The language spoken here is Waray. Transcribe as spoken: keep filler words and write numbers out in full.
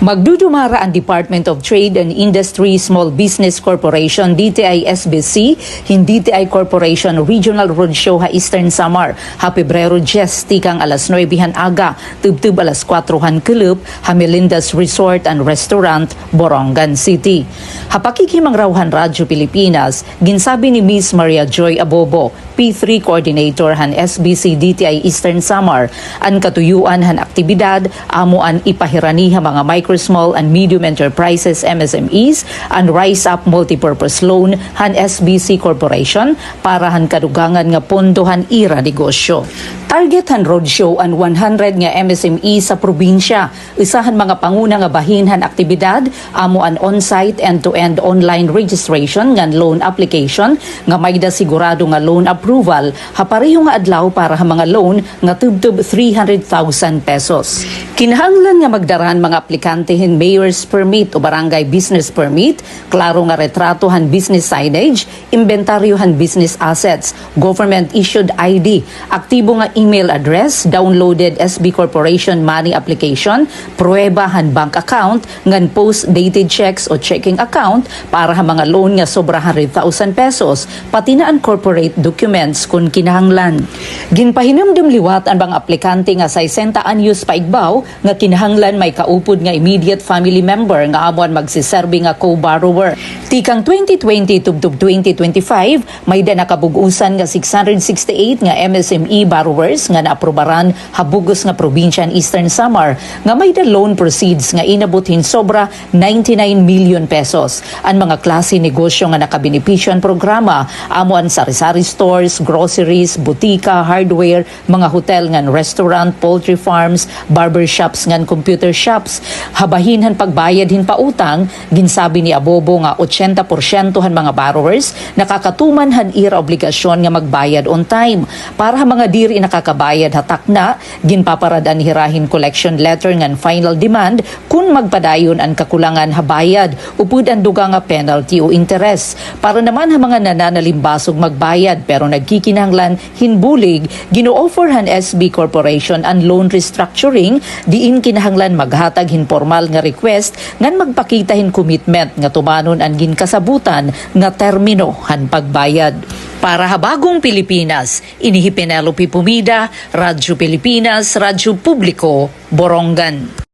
Magdudumara an Department of Trade and Industry Small Business Corporation, D T I S B C, hin D T I Corporation Regional Roadshow ha Eastern Samar, ha Pebrero dyes, tikang alas nuebe han aga, tubtub alas kuwatro han kulop, ha Melinda's Resort and Restaurant, Borongan City. Ha pakighimangraw han Radyo Pilipinas, ginsabi ni Miss Maria Joy Abobo, P three Coordinator han S B C D T I Eastern Samar, an katuyoan han aktibidad amo an ipahirani ha mga micro, small and medium enterprises, M S M Es, an Rise Up Multipurpose Loan han S B C Corporation para han kadugangan nga pondo han ira negosyo. Target han roadshow an one hundred nga M S M Es sa probinsya. Usa han mga panguna nga bahin han aktibidad amo an on-site end-to-end online registration ngan loan application nga may-ada sigurado nga loan approval ha pareho nga adlaw para ha mga loan nga tubtob three hundred thousand pesos. Kinahanglan nga magdara an mga aplikante hin mayor's permit o barangay business permit, klaro nga retrato han business signage, imbentaryo han business assets, government-issued I D, aktibo nga email address, downloaded S B Corporation money application, pruweba han bank account, ngan post-dated checks o checking account para ha mga loan nga sobra hundred thousand pesos, pati na an corporate documents kon kinahanglan. Ginpahinumdom liwat an mga aplikante nga sesenta anyos paigbaw nga kinahanglan may kaupod nga immediate family member nga amo an magsiserbi nga co-borrower. Tikang twenty twenty tubtob twenty twenty-five, may-ada nakabug-osan nga six hundred sixty-eight nga M S M E borrowers nga naaprubaran ha bug-os nga probinsya han Eastern Samar nga may-ada loan proceeds nga inabot hin sobra ninety-nine million pesos. An mga klase negosyo nga nakabenepisyo han programa amo an sari-sari stores, groceries, butika, hardware, mga hotel ngan restaurant, poultry farms, barber shops ngan computer shops. Ha bahin han pagbayad hin pautang, ginsabi ni Abobo nga otsenta porsyento han mga borrowers nakakatuman han ira obligasyon nga magbayad on time. Para ha mga diri nakakabayad ha takna, ginpaparad-an hira hin collection letter ngan final demand kon magpadayon an kakulangan ha bayad, upod an dugang nga penalty o interes. Para naman ha mga nananalimbasog magbayad pero nagkikinahanglan hin bulig, gino-offer han S B Corporation an loan restructuring, diin kinahanglan maghatag hin pormal nga request ngan magpakita hin commitment nga tumanon an ginkasabutan nga termino han pagbayad. Para ha Bagong Pilipinas, ini hi Penelope Pomida, Radyo Pilipinas, Radyo Publiko, Borongan.